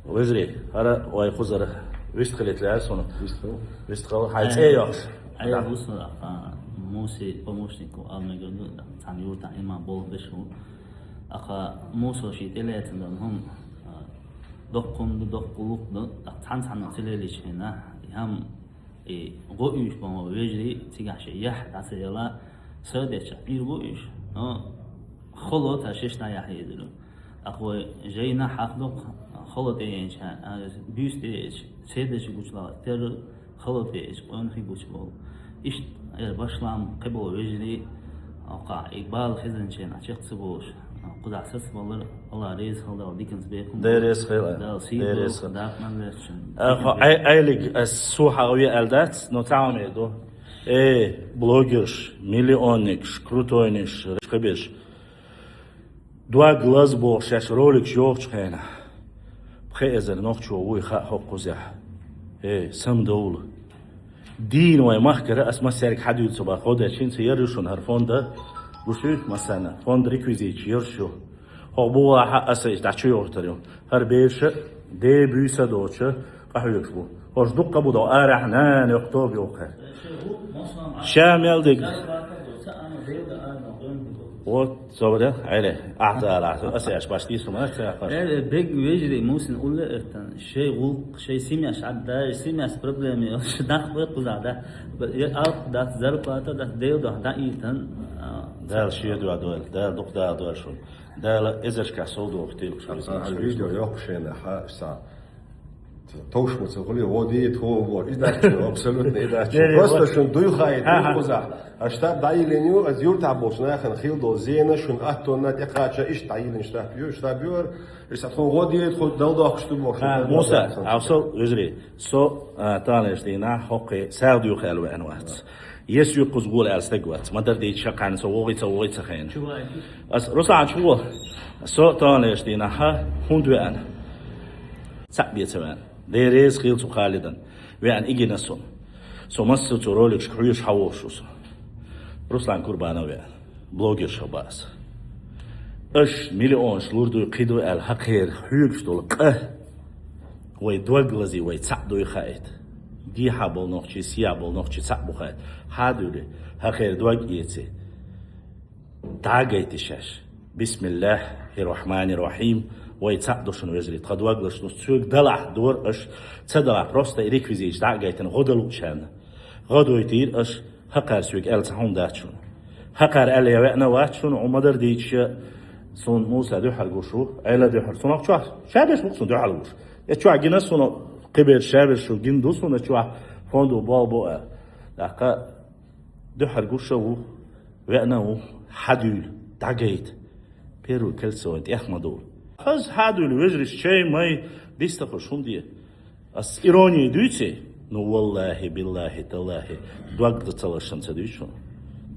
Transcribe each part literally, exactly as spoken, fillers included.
Вежарий, хӀара вай кхузара вистхилийта лаьара суна. Вистхила. Вистхила, хьай цӀе йохуш. Ӏе, да. Вусу, а, Муси помощник ву, а, мегар ду, да, цхьана юртахь имам болх беш ву. Аха Мусо ший тӀелецна долу хӀума, а, доккха хӀума ду, доккха гӀуллакх ду, а, цхьана-цхьана ца лелийчхьана, и хӀама И гӀо уьйш бан вежарий, цигахь шен яхь дӀа ца яла, са дечча, Ӏийр бу уьш, но хало цара шаьш дӀа яхь езар. ТӀаккха вай жайна хьахдокху, хало тӀеенча, а, буьйса тӀееча, седачу гучулагӀа терра, хало тӀееча, къонахий гучу болу. Иштта, э, башлам кхиболу вежарий, Оха и бала хезначийн а чекх ца болуш, кхузахь сацбалар, Алла реза хила дала диканца бекхам. Дела реза хила. Дала сий Дела реза хила. Дакъа ма лерча. Ахо, ай, айлиг ас су хьагӀ ве аьлла дац, но цхьа хӀума ду. Э, блогерш, миллионникаш, крутойниш, рашкхибеш. Дог лаза бохуш шаьш роликаш йохучу хенахь. Пхи эзар нохчо вуй хаьа хӀокхузехь. Э, самадовла. Дийна вайн махкара ас массаьрга хьадуьйцу бан, хӀо дечинца ярра шуна хӀара фонда, гуш ю массарна, фонда реквизиташ ярш ю. ХӀокху бухахьа аса иза дӀа чу йохуьйтур ю. ХӀара берша де буьйса доцуша къахьоьгуш бу. ХӀорш дуккха бу до арахь нана йоккха тоба йоху. Ша мел диг. Вот, собаре, айре, ахьа ала, аса яш баш дийсу ма ца яхаш. Э, бег вежарий мусин улле эртан, шей гӀуллакх, шей семьяш Ӏадда, семьяс проблема йолуш, нах бай кхуза, да? Я алх дац, зарплата дац, Дела дуьхьа дӀаийтан, а, Дала шен дуьхьа дойла, Дала дукха Дала дойла шуна. Дала эзаршкахь сов доху тилуш. Аса хьан видео йоккхушена, хьа, аса. Товш ма ца хуьлий, гӀо дийта хӀума боху. И дац, абсолютно и дац. Не, не, просто вот. Шуна дуй хаийта, ага, кхузахь. А штаб дӀайиллина ю, аса юртахь болчу нахана хила долу зена, шуна аттонна тӀекхача, иштта дӀайиллина штаб ю, штаб ю, аса тхуна гӀо дийта, тхуна дала дохкуш ду боху. А, шуна Муса, дала дохкуш. Авсал, вежарий, со, а, таханлерчу дийнахь хӀокхе сагӀа дуьйху аьлла веана вац. Ес юьххуза гула аьлла стаг вац. Ма-дарра дийча, кхана со вогӀий ца, вогӀий ца хена. Ас Руслан чу ву. Со таханлерчу дийнахьа хӀунда веана? Цхьаъ бен ца веана. Дела реза хила цу Халидан. Веана и гина суна. Со массо цу роликашка хьоьжуш хьан вохуш ву со. Руслан Курбанов веана. Блогерша баъса. Аша миллионаш лур дуй, кхин ду аьлла хьакхера хьоьгуш долу къа. Вай дог лазий, вай цхьаъ дуй хаийта. Дехьа болу нохчий, сехьа болу нохчий цхьаъ бу хаийта. Хьан дуьйли, хьан хера дог эций. ДӀагайти шаьш. Бисмиллахьи рахьмани рахьим. Вай цхьаъ ду шуна вежарий. Тхан дог лаш ду. Цуьнга далахь дора аша. Ца далахь просто и реквизиташ дӀа а гайтина, гӀо дала луучарна. ГӀо дойтийра аша. ХӀокхара соьга аьлла цхьа хӀума дац шуна. ХӀокхара аьлла я веана вац шуна, хӀума ма-дарра дийча, суна Муса дуьхьал гуш ву, Ӏела дуьхьал. Суна ахча чохь, ша деш бу суна дуьхьал гуш. Я чохь гина суна, кхиберш, ша берш шу гина ду суна чохь, фонду бал бу а. ТӀаккха дуьхьал гуш а ву, веана а ву, хьан дуьйла, дӀагайта. Первый кольцо вайн тӀех ма ду. Хаза хьан дуьйла, вежариш чай, май, дистахуш хӀума де. Ас ирония дуьйций? Ну, валлахи, биллахи, таллахи, дог дан ца лашшан ца дуьйцу.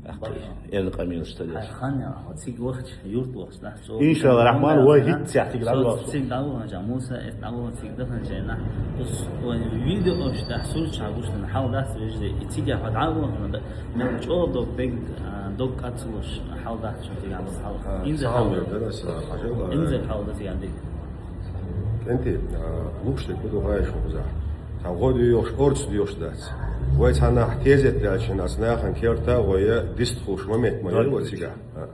Ахкхий, эрна къамелаш ца деш. Хьайн хан яхьа, цига вахча, юрт вахча, нах цо. Иншалла, Рахман, вай хӀитта цехь цига дӀавахча. Цига дӀавахча, Муса, эс дӀавахча, цига даханча, нах. Ус, вай видео ош, да, сурча гуштан, хьал дац вежде, и цига хьа дӀавахна, да, мел чӀо дог, дег, а, дог кацлуш, хьал дац, шо цига хьал. Инза хьал. Инза хьал да цига дег. КӀентий, а, лукш де куду гӀайш хӀокхузахь. Цхьа гӀо доьхуш, орца доьхуш дац. Вай цхьаннахь тезет даьлча, аса нахана керта гӀо я дистхуш момент ма яй вай цигахь. А.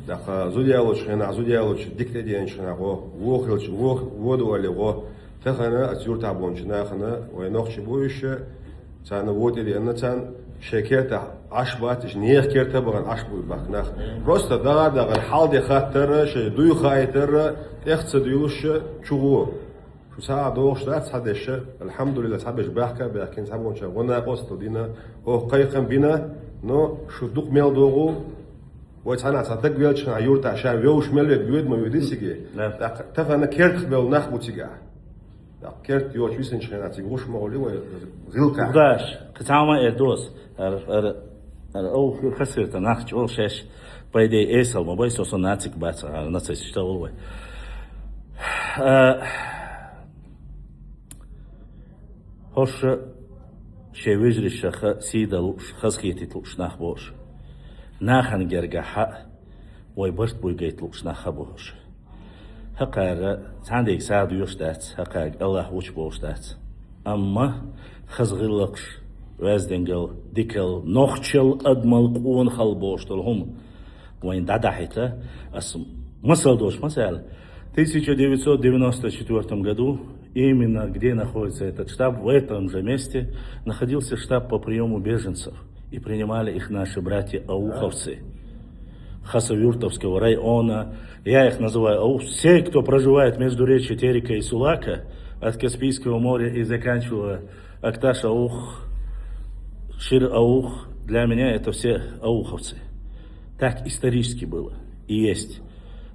ТӀаккха зуда ялочу хенахь, зуда ялочу дика тӀедеанчу хенахь гӀо, вохилча, вох-, воду вале гӀо. Тахана, аса юртахь болчу нахана, вай нохчи бу уьш, Царна вотӀе деана, царна шайн кертахь Ӏаш бац, иштта нехан керта а бахана Ӏаш буй бахка нах. Просто дагӀа-дагӀара хьал де хаттара, шайн дуй хаийтара, тӀех ца дуьйлуш, чу гӀо. Шу цхьа а догӀуш дац цхьа деш, алхьамдулилла, цхьаберш баьхка а баьхкина, цхьаболчара гӀо накъостал дина, оха кхайкхам бина, но шу дукха мел догӀу, вай цхьанахь цхьа дагавелча хана юртахь ша вевзаш мел верг воьду ма воьдий цига. Да. ТӀаккха тахана кертахь бевлла нах бу цигахь. ТӀаккха керт йоцуш висинчу хенахь цига гӀуш ма гӀули вай гӀилкхахь. Даш, кхин цхьа хӀума эр доцу. Ара, ара, ара, ов, хир хасирта нах чӀогӀа шаьш, по идее, эсал ма бай, со, со нацик бац, ара, нацисташ тӀе волу вай. А, хӀорш шен вежаришаха сий дан лууш, хазахетийта лууш нах бу хӀорш. Нахана гергахьа вай барт буй гайта лууш нах а бу хӀорш. ХӀокхара цхьаннега сагӀа доьшуш дац, хӀокхарга АллахӀ вуч бохуш дац. Амма хаза гӀиллакхаш, ваздингал, дикал, нохчал, адамал къонахалла бохуш долу хӀума вайна дӀадахьийта, ас масал долуш ма ца аьлла. В тысяча девятьсот девяносто четвёртом году, именно где находится этот штаб, в этом же месте находился штаб по приему беженцев. И принимали их наши братья ауховцы Хасавюртовского района. Я их называю аух. Все, кто проживает между речи Терека и Сулака, от Каспийского моря и заканчивая Акташ аух, Шир аух, для меня это все ауховцы. Так исторически было и есть.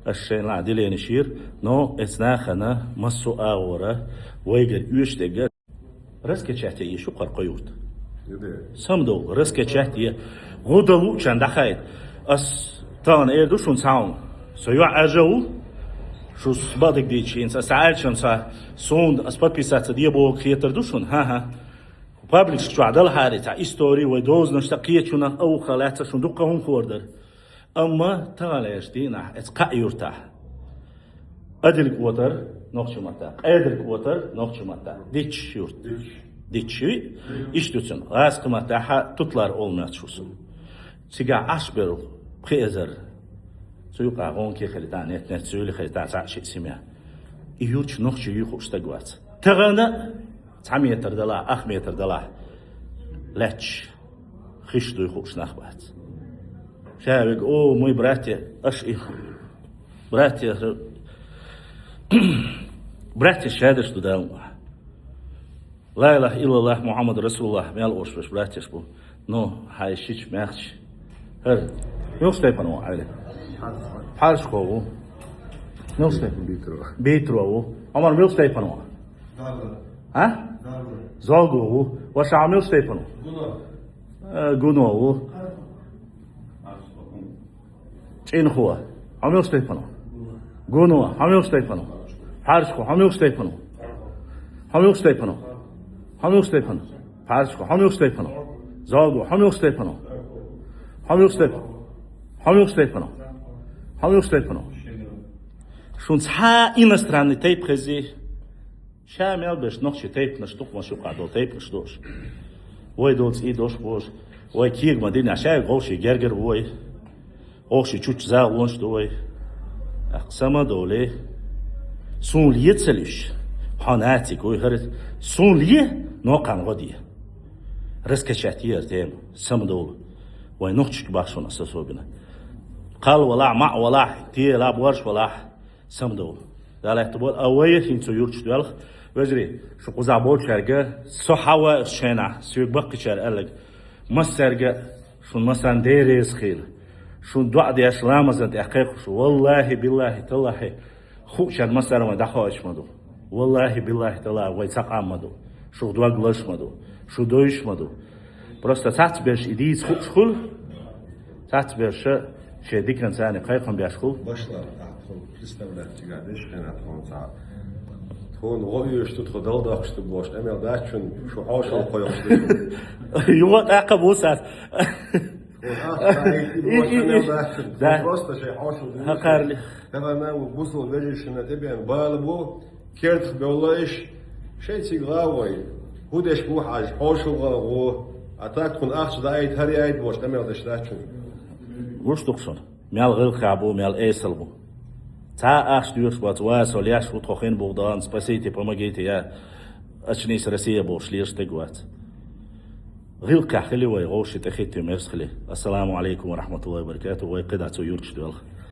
Аш шайн ла делени шир, но эцнахана массу агӀора вайгар уьш дегга. Раскачать е шу кхаркхо юрт. Самдовла, раскачать е. ГӀуда лучан дахайт. Ас тан эр ду шун цаун. Со ю ажа ву. Шу сбадик дичи, инца саачам са сун, ас подписаться де бо хетар ду шун. Ха-ха. Паблик чу дала хари ца история вай дозна ша кхечуна ауха лаца шун дукха хун хордар. Амма тагӀалеш дийнахь эц кхаъ юртахь. Адилг отар нохча матта, къедалг отар нохча матта. Дичча юрт. Дичча. Иштта цун. ГӀаскхи маттахьа тутлар олмац шу су. Цига Ӏаш беру пхи эзар. Цу юкъа гӀонке хили та, нет, нет, цуьли хили та, цхьа ши семья. И юрч нохча юй хууш стаг вац. Тагана цхьа метр дала, ах метр дала. Лач. Хиш дуй хууш нах бац. Ша вег, о, мой братья, аш их. Братья, братья шадаш ду дал. Ла илаха иллаллах Мухаммад Расулуллах, мел ош ваш братьяш бу. Ну, хай шич мягч. Хар. Милш тайпан ву, Али? Пхьарш кхо ву. Милш тайпан? Битро. Битро ву. Амар милш тайпан ву? А? Золго ву. Ваша милш тайпан ву? Гуно. Э, Гуно ву. ЧӀинхо. Хьо милш тайпано? Гуно. Хьо милш тайпано? Пхьаршхо. Хьо милш тайпано? Хьо милш тайпано? Хьо милш тайпано? Пхьаршхо. Хьо милш тайпано? Золго. Хьо милш тайпано? Хьо милш тайпано? Хьо милш тайпано? Хьо милш тайпано? Шун цхьа иностранный тайп хези. Ша мел беш нохчий тайпанаш дукха ма шу кхадо тайпанаш дош. Вай долц и дош бош. Вай кег ма дина, ша гӀовши гергар вой. ГӀовши чуч за вонш ду вай. Ах, сама доле. Сун ле целиш. Хьо нацик вой хар. Сун ле, но кан гӀоди. Раскачать ер тем. Сама дол. Вай нохчик бахшунас особенно. Кал вала, ма вала, те ла борш вала. Самдовла. Далаьтта бо, а вай хин цу юрташ доьлх. Вежарий, шу кхуза болчаьрга, со хьава шена, соьга баккхичара аьллаг. Массаьрга, шун масан дерез хир. Шун доа деш ламазан тӀе кхайкхуш. Валлахи, биллахи, таллахи. Хуучан массара вай дахоач ма ду. Валлахи, биллахи, таллахи, вай цакъам ма ду. Шух дог лаш ма ду. Шу дойш ма ду. Просто цац берш и дийца хууш хул. Цац берша шен дикан царна кхайкхам беш хул. Башла, а, представлять цига деш хена тхона цхьа. Тхона гӀо уьш ду, тхо дал дохкуш ду бош, амел дац шун, шу хьошал кхойкхуш ду. Юха тӀаккха бусар. Тхона ахча дайти бош, амел дац шун. Да. Просто шей хьошал ду. Хакарли. Тахана бусул вежишина тӀебен бала бу. Кертах бевлла иш, шайцига гӀа вай. ХӀу деш бу хьажа, хьошалгӀа гӀо. А так тхуна ахча даайта, хӀара яйта бош, къамел деш дац шуна. Гуш ду-кх шуна, мел гӀиллакхехь бу, мел эсала бу. Цхьа а ахча доьшуш вац, ва со леш ву, тхо хин бугӀу дан, спасите, помогите, я очнись, Россия бохуш леш стаг вац. ГӀиллакхехь хили вай, гӀовши тӀехӀитти мерза хили. Ассаламу алейкум ва рахматуллахи ва баракатух. Вай кхидӀа цу юрташ доьлху.